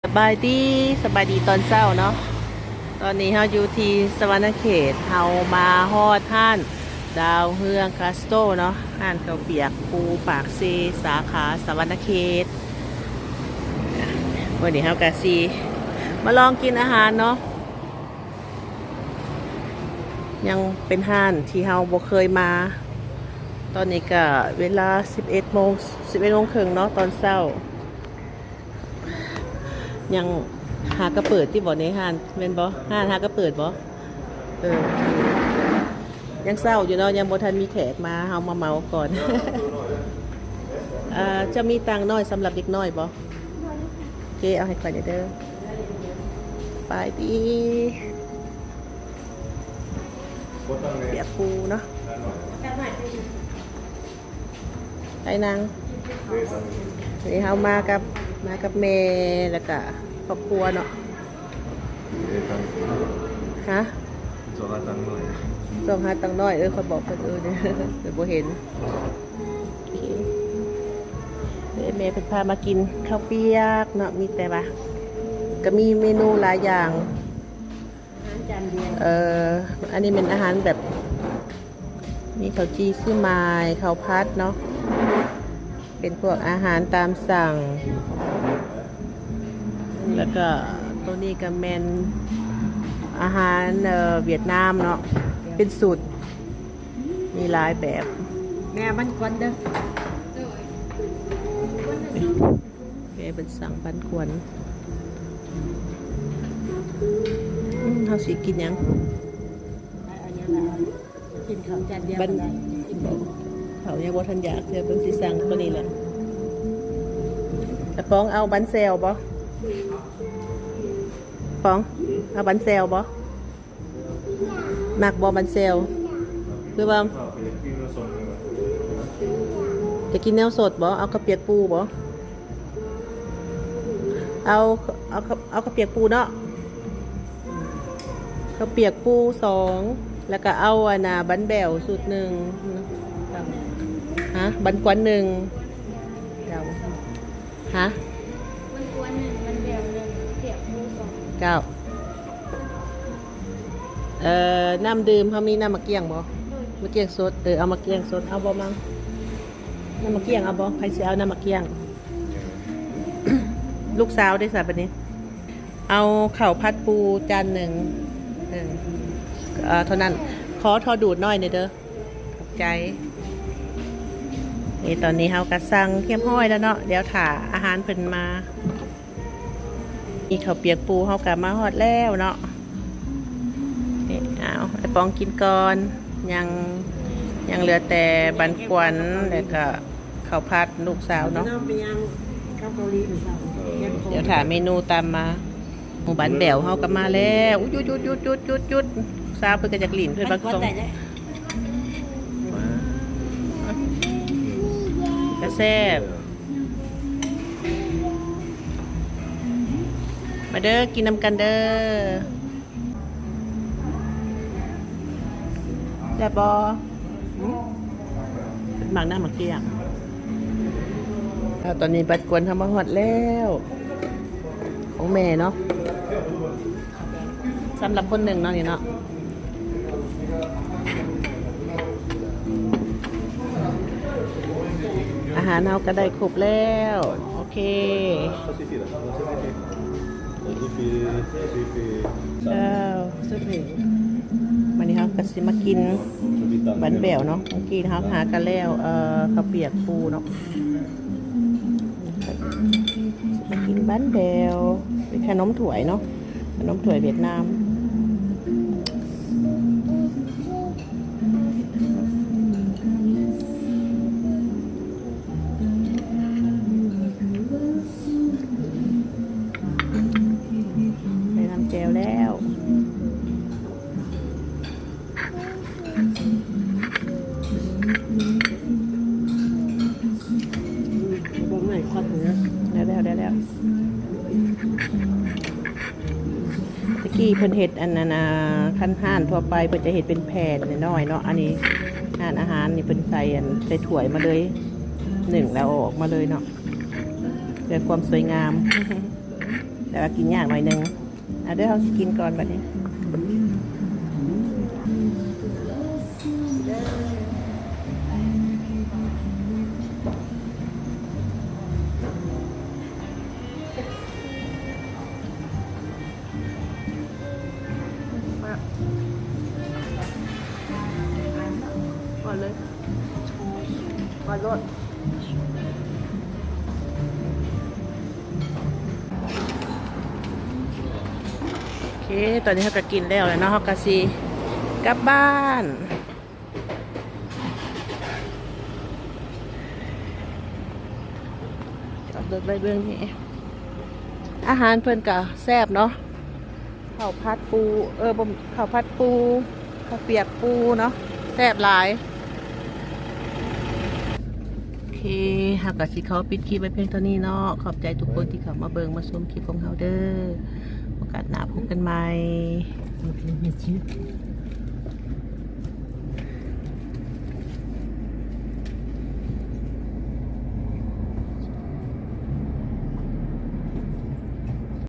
ສະບາຍດີ ສະບາຍດີຕອນເຊົ້າເນາະ. ຕອນນີ້ເຮົາຢູ່ທີ່ສະຫວັນນະເຂດ ເຮົາມາຮອດຮ້ານດາວເຮືອງກາສໂຕເນາະ, ຮ້ານເຂົ້າປຽກປູປາກເຊ ສາຂາສະຫວັນນະເຂດ. ມື້ນີ້ເຮົາກະຊິມາລອງກິນອາຫານເນາະ. ຍັງເປັນຮ້ານທີ່ເຮົາບໍ່ເຄີຍມາ. ຕອນນີ້ກະເວລາສິບເອັດໂມງ ສິບເອັດໂມງເຄິ່ງເນາະ ຕອນເຊົ້າ. ຍັງຫາກະເປີດຕິບໍ່ໃນຮ້ານ ແມ່ນບໍ່? ຮ້ານຫາກະເປີດບໍ່? ເອີ ຍັງເຊົ້າຢູ່ເນາະ ຍັງບໍ່ທັນມີແຂກມາ ເຮົາມາເໝົາກ່ອນ. ເອີ ເຈົ້າມີຕັ່ງນ້ອຍສຳລັບເດັກນ້ອຍບໍ່? ໂອເຄ ເອົາໃຫ້ຂ້ອຍແດ່ເດີ. ໄປຕິ ປຽກປູເນາະ. ໄປນັ່ງ. ນີ້ເຮົາມາກັບ ມາກັບແມ່ ແລ້ວກະຄອບຄົວເນາະ. ຮະ? ຊອກຫາຕັງນ້ອຍ ຊອກຫາຕັງນ້ອຍ. ເອີ ຂ້ອຍບອກເພິ່ນ ເອີ ແຕ່ບໍ່ເຫັນ. ໂອເຄ ເອີ ແມ່ເພິ່ນພາມາກິນເຂົ້າປຽກເນາະ. ມີແຕ່ວ່າ ກະມີເມນູຫຼາຍຢ່າງ. ອາຫານຈານດຽວ. ເອີ ອັນນີ້ແມ່ນອາຫານແບບ ມີເຂົ້າຈີ່ ຊື່ໝ່າຍ ເຂົ້າຜັດເນາະ ເປັນພວກອາຫານຕາມສັ່ງ. ແລ້ວກະໂຕນີ້ກະແມ່ນອາຫານ ເອີ ຫວຽດນາມເນາະ ເປັນຊຸດ ມີຫຼາຍແບບ. ແມ່ມັນຄວັນເດີ. ແມ່ເພິ່ນສັ່ງປັນຂວັນ. ອືມ ເຮົາຊິກິນຫຍັງ? ກິນເຂົ້າຈານດຽວ ບັນ ເຂົ້າຍັງບໍ່ທັນຢາກເທື່ອ ເພິ່ນຊິສັ່ງໂຕນີ້ແຫຼະ. ຕາປອງເອົາບັນແຈ່ວບໍ່? ປອງ ເອົາບັນແຈ່ວບໍ່? ມັກບໍ່ບັນແຈ່ວ? ຫຼືວ່າຈະກິນແນວສົດບໍ່? ເອົາເຂົ້າປຽກປູບໍ່? ເອົາ ເອົາ ເອົາເຂົ້າປຽກປູເນາະ. ເຂົ້າປຽກປູສອງ ແລ້ວກະເອົາອັນນ່າ ບັນແບວຊຸດໜຶ່ງ. ຮະ? ບັນກວນໜຶ່ງ. ເຈົ້າ. ຮະ? ມັນກວນໜຶ່ງ ມັນແບວໜຶ່ງ ເປີກໝູສອງ. ເຈົ້າ. ເອີ ນ້ຳດື່ມເຮົາມີນ້ຳໝາກກ້ຽງບໍ່? ໂດຍ. ໝາກກ້ຽງສົດ. ເອີ ເອົາໝາກກ້ຽງສົດ ເອົາບໍ່ມັງ? ນ້ຳໝາກກ້ຽງເອົາບໍ່? ໃຜຊິເອົານ້ຳໝາກກ້ຽງ? ລູກສາວເດ້ຊະບັດນີ້. ເອົາເຂົ້າຜັດປູຈານໜຶ່ງ. ເອີ ເອີ ເທົ່ານັ້ນ. ຂໍທໍ່ດູດໜ້ອຍໜຶ່ງເດີ. ຂອບໃຈ. ນີ້ ຕອນນີ້ເຮົາກະສັ່ງຮຽບຮ້ອຍແລ້ວເນາະ, ດຽວຖ້າອາຫານເພິ່ນມາ. ນີ້ເຂົ້າປຽກປູເຮົາກະມາຮອດແລ້ວເນາະ. ນີ້ ເອົາ ໄອ້ປອງກິນກ່ອນ. ຍັງ ຍັງເຫຼືອແຕ່ບັນກວນ ແລ້ວກະເຂົ້າຜັດລູກສາວເນາະ. ນ້ອງໄປຍ່າງເຂົ້າເກົາຫຼີມື້ເຊົ້າ. ດຽວຖ້າເມນູຕາມມາ. ໝູບັນແບວເຮົາກະມາແລ້ວ. ຢຸດ ຢຸດ ຢຸດ ຢຸດ ຢຸດ ຢຸດ. ສາວເພິ່ນກະຢາກຫຼິ້ນ ເພິ່ນບັກສອງ ກະແຊບ. ມາເດີ ກິນນຳກັນເດີ. ແຊບບໍ່? ຫືມ? ເພິ່ນມັກນ້ຳໝາກກ້ຽງ. ຕອນນີ້ບັນກວນເຮົາມາຮອດແລ້ວ. ຂອງແມ່ເນາະ. ສຳລັບຄົນໜຶ່ງເນາະນີ້ເນາະ. ອາຫານເຮົາກະໄດ້ຄົບແລ້ວ. ໂອເຄ. ເຈົ້າ. ມື້ນີ້ເຮົາກະຊິມາກິນບັນແບວເນາະ. ມື້ກີ້ເຮົາຫາກະແລ້ວ ເອີ ເຂົ້າປຽກປູເນາະ. ມາກິນບັນແບວ ເປັນຂະໜົມຖ້ວຍເນາະ, ຂະໜົມຖ້ວຍຫວຽດນາມ. ໄດ້ນ້ຳແຈ່ວແລ້ວ. ເບິ່ງໃນຄວັນເດີ. ແລ້ວໆ ແລ້ວໆ. ຕະກີ້ເພິ່ນເຮັດອັນນັ້ນນະ ຄັນຮ້ານທົ່ວໄປເພິ່ນຈະເຮັດເປັນແຜ່ນນ້ອຍໆເນາະ. ອັນນີ້ຮ້ານອາຫານນີ້ເພິ່ນໃສ່ອັນ ໃສ່ຖ້ວຍມາເລີຍ ໜຶ້ງແລ້ວເອົາອອກມາເລີຍເນາະ ເພື່ອຄວາມສວຍງາມ. ແຕ່ວ່າກິນຍາກໜ້ອຍໜຶ່ງ. ເອົາເດີ ເຮົາຊິກິນກ່ອນບັດນີ້. ກ່ອນເລີຍ ກ່ອນໂລດ. ໂອເຄ ຕອນນີ້ເຮົາກໍກິນແລ້ວແລ້ວເນາະ ເຮົາກໍຊິກັບບ້ານ. ຈອດລົດໄວ້ເບື້ອງນີ້. ອາຫານເພິ່ນກະແຊບເນາະ ເຂົ້າຜັດປູ ເອີ ບໍ່ ເຂົ້າຜັດປູ ເຂົ້າປຽກປູເນາະ ແຊບຫຼາຍ. ໂອເຄ ເຮົາກະຊິຂໍປິດຄລິບໄວ້ພຽງເທົ່ານີ້ເນາະ. ຂອບໃຈທຸກຄົນທີ່ເຂົ້າມາເບິ່ງມາຊົມຄລິບຂອງເຮົາເດີ. ໂອກາດໜ້າພົບກັນໃໝ່.